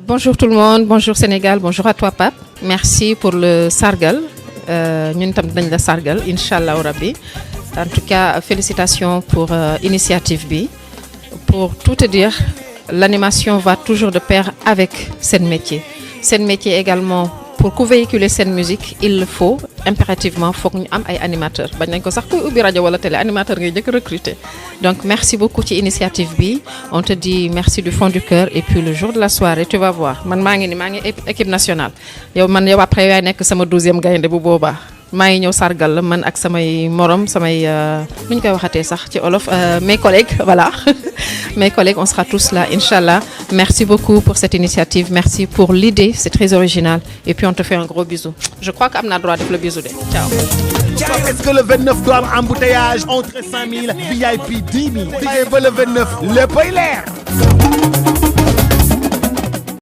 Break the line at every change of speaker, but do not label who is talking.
Bonjour tout le monde, bonjour Sénégal, bonjour à toi Pape. Merci pour le sargal. Ñun tam dañ la sargal inchallah rabbi. En tout cas, félicitations pour initiative bi. Pour tout te dire, l'animation va toujours de pair avec Sen Métier. Sen Métier également, pour ku véhiculer Sen Musique, il le faut impérativement faut ñu am ay animateurs bañ nañ ko sax kuy ubbi rajo wala télé animateur ngay jëkk recruter. Donc merci beaucoup ci initiative bi. On te dit merci du fond du cœur et puis le jour de la soirée tu vas voir man maa ngi équipe nationale yow après yaay nekk sama 12e gaynde bu boobaa maa ngi ñëw sargal la man ak samay morom samay nu ñu koy waxatee sax ci olof mes collègues voilà mes collègues on sera tous là inchallah. Merci beaucoup pour cette initiative, merci pour l'idée, c'est très original et puis on te fait un gros bisou. Je crois qu'Amna a droit de faire le bisou de. Ciao.
Est-ce que le 29 doit avoir embouteillage entre 5000 VIP 10 000 le 29 le boiler